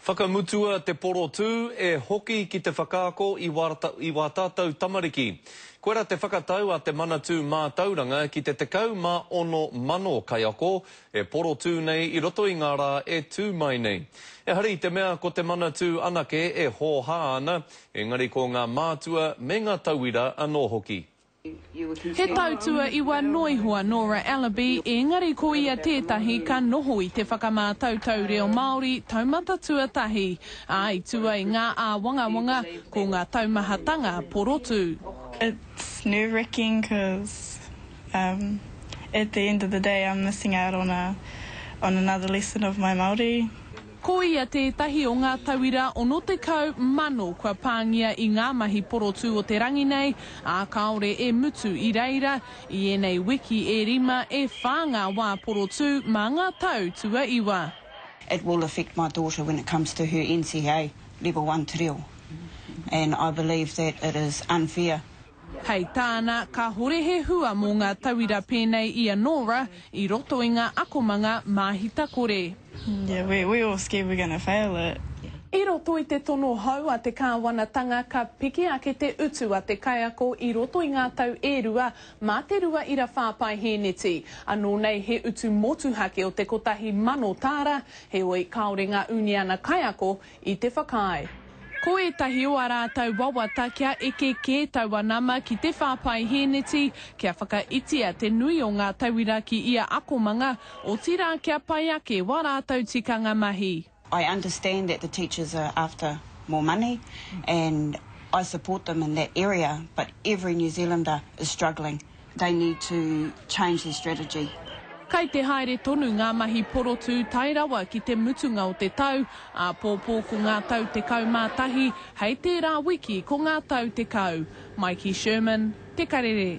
Whakamutua te porotū, e hoki ki te whakaako i i wā tātou tamariki. Koira te whakatau a te Manatū Mātauranga ki te 16,000 kaiako e porotū nei i roto i ngā rā e tū mai nei. Ehara i te mea ko te Manatū anake e hōhā ana, engari ko ngā mātua me ngā tauira anō hoki. He tau tuaiwa noa iho a Nora Ellaby, engari ko ia tētahi ka noho i te whakamātautau reo Māori taumata tuatahi, ā, i tua i ngā āwangawanga, ko ngā taumahatanga porotū. It's nerve wracking cause um at the end of the day I'm missing out on a on another lesson of my Māori. Ko ia tētahi o ngā tauira 60,000 kua pāngia i ngā mahi porotū o te rangi nei, ā, kāore e mutu i reira, i ēnei wiki e rima, e whā ngā wā porotū mā ngā tau tuaiwa. It will affect my daughter when it comes to her NCEA level one te reo and I believe that it is unfair. Hei tāna, kāhore he hua mō ngā tauira pēnei i a Nora i roto i ngā akomanga māhita kore. Yeah, we, we all scared we're gonna fail it. I roto i te tono hou a te kāwanatanga ka piki ake te utu a te kaiako i roto i ngā tau e rua mā te 2.4 paehēneti, anō nei he utu motuhake o te 1,000 tāra, heoi kāore ngā uniana kaiako i te whakaae. Ko ētahi o ā rātou wawata kia eke kē taua nama ki te whā paehēneti, kia whakaitia te nui o ngā tauira ki ia akomanga, otirā kia pai ake wā rātou tikanga mahi. I understand that the teachers are after more money and I support them in that area but every New Zealander is struggling. They need to change their strategy. Kai te haere tonu ngā mahi porotū tae rawa ki te mutunga o te tau, āpōpō ko ngā tau 11, hei tērā wiki ko ngā tau 10. Maiki Sherman, Te Karere.